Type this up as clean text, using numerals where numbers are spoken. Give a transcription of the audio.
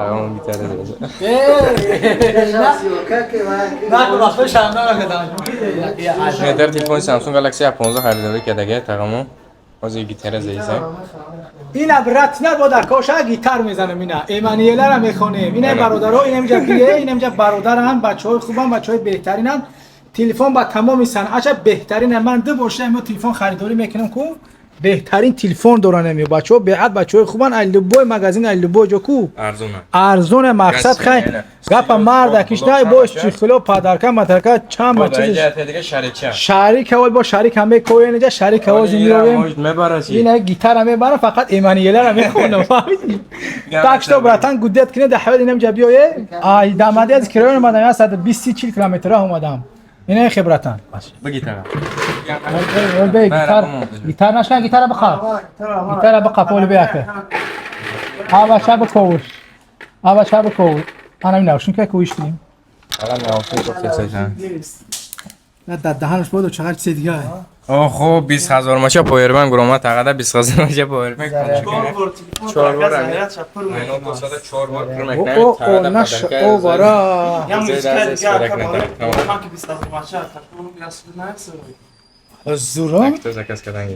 Тағамон гитара зада. На, вақто шармда накардам. Дар телефони Samsung Galaxy A15 харидорӣ кардага тағамон. Ҳозир гитара заиса. Ина, брат, на бо дар коша гитар мезанам, ина Эммануэлара мехонем. Ина, бародаро, ина инҷа бие, ина инҷа бародарам, бачаҳои хубам, бачаҳои беҳтаринам. Телефон ба тамоми санъатша беҳтарин. Ман ду бор шуда телефон харидорӣ мекунам ку, беҳтарин телефон доран ами бачаҳо, беҳад бачаҳои хубан. Ай любой магазин, ай любой ҷо ку Арзона. Арзоне, мақсад хай гапа марда киштай бо чихло падарка матарка чанд ба чиз. Дига шарикча. Шарик аввал бо шарик ҳам мекоен, инҷа шарик авози меовем. Мебарasi. Ина гитара мебарам, фақат Эммануэлара мехонам, фаҳмидӣ? Так что, братан, гудет кине да ҳавел инамҷа биёе. Ай дамади аз кироён омадам, 120 40 километр роҳ омадам. Ина хе, братан. Ба гитара. Бе гитар, гитар нашкан, гитара бихар. Гитара биқа, поли бияке. Ава шаб ковуш. Ава шаб ковуш. Ана ина шун ке куиштим. Ага, наофи гуфтесайсан. На, дар даҳанаш буду чақар чизи дига. Охо, 20 ҳазор маша powerbank гуромад тағада, 20 ҳазор маша powerbank. Чор бор чор бор пур мекунем. О, о, наш о вара. Я Зурам. Заказ кардан.